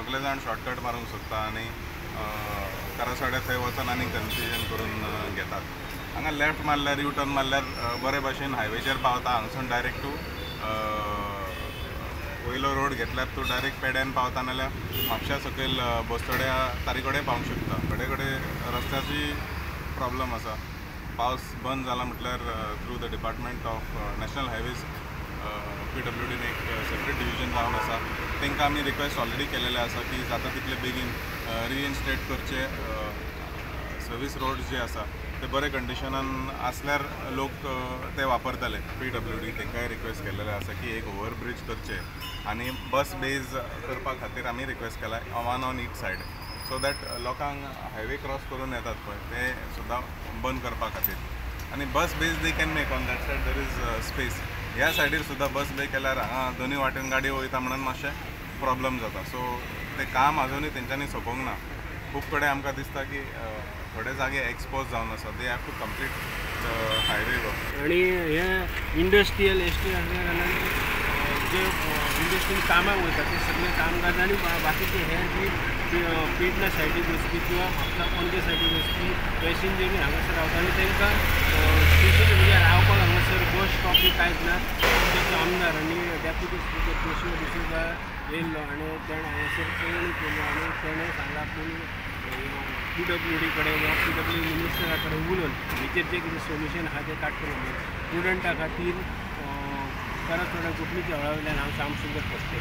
सगळे जाण शॉर्टकट मारूंक सोदता आनी करासवाड्या थंय वचून आनी कन्फ्युजन करून घेतात. हांगा लेफ्ट मारल्यार, यू टर्न मारल्यार बरे भाशेन हायवेचेर पावता. हांगसून डायरेक्ट तूं वयलो रोड घेतल्यार तूं डायरेक्ट पेड्यान पावता, नाल्यार म्हापश्या सकयल बस्तोड्या तारी कडेन पावूंक शकता. थोडे कडेन रस्त्याची प्रॉब्लम आसा. पावस बंद जाला म्हटल्यार through the department of national highways PWDन एक सेपरेट डिविजन लावन आसा. तांकां आमी रिक्वेस्ट ऑलरेडी केलेले आसा की जाता तितले बेगीन रिइन्स्टेट करचे सर्वीस रोड जे आसा ते बरे कंडिशनान आसल्यार लोक ते वापरतले. PWD तांकांय रिक्वेस्ट केलेले आसा की एक ओवरब्रिज करचे आनी बस बेज करपा खातीर आमी रिक्वेस्ट केला one on each side, so that लोकांक हायवे क्रॉस करून येतात पळय ते सुद्दां बंद करपा खातीर. आनी bus bays they can make on that side, there is space. ह्या सायडीर सुद्दां बस बे केल्यार हांगा दोनूय वाटेन गाडी वयता म्हणून मातशें प्रॉब्लम जाता. सो तें काम अजुनूय तेंच्यांनी सोंपोवंक ना. खूब कडेन आमकां दिसता की थोडे जागे एक्सपोज जावन आसा. They have to complete the highway work. आनी हे इंडस्ट्रियल एस्टेट आसल्या कारणान जे इंडस्ट्रीन कामाक वयता ते सगळे कामगार आनी बाकीचे हेर जी पेडणा सायडीक वचपी किंवा म्हापसा पणजे सायडीक वचपी पॅसेंजर बी हांगासर रावता आनी तांकां स्पेशली म्हणजे रावपाक हांगासर बस स्टॉप बी कांयच ना. तेचो आमदार आनी डेप्युटी स्पिकर जोशुआ डिसोजा येयल्लो आनी तेणें हांगासर पळोवणी केली आनी तेणें सांगलां आपूण PWD कडेन वा PWD मिनिस्टरा कडेन उलोवन हेचेर जें कितें सोल्युशन आसा तें काडटलो म्हणून. स्टुडंटा खातीर करासवाडा कोंकणीच्या हळा वयल्यान हांव श्याम सुंदर फस्टे.